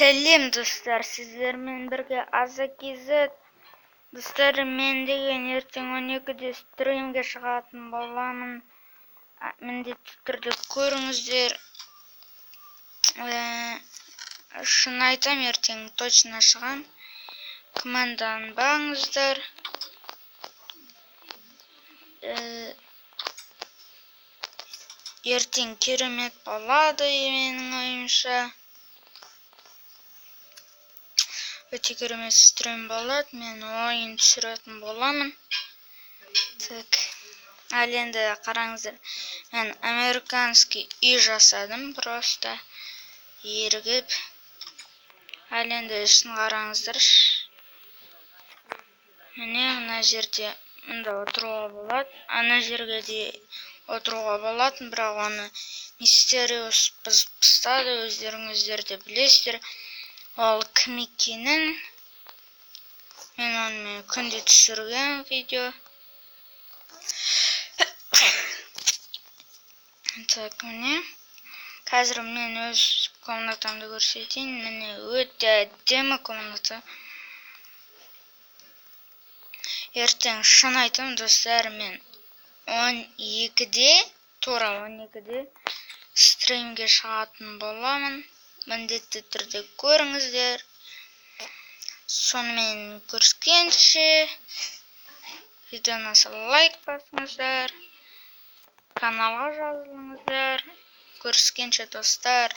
Сәлем, достар, сіздермен бірге Аза KZ. Достар, мен деген ертең 12-де стримге шығатын боламын. Міндетті түрде көріңіздер. Шын айтам, ертең точно шығам. Күмәнданбаңыздар. Ертең керемет болады менің ойымша. Өте керемет стрим болады. Мен ойын түсіретін боламын. Так. Ал енді қараңыздар. Мен американский үй жасадым просто. Ерігіп. Ал енді ішін қараңыздаршы. Міне, мына жерде мында отыруға болады. Ана жерге де отыруға болатын, бірақ оны Мистериус бұзып тастады, өздеріңіздер де білесіздер. Ол кім екенін мен онымен күнде түсірген видео. Так, міне. Қазір мен өз комнатамды көрсетейін. Міне, өте әдемі комната. Ертең шын айтамын, достар, мен 12-де, тура 12-де стримге шығатын боламын. Міндетті түрде көріңіздер. Сонымен көріскенше, видеоны лайк басыңыздар, каналға жазылыңыздар. Көріскенше, достар.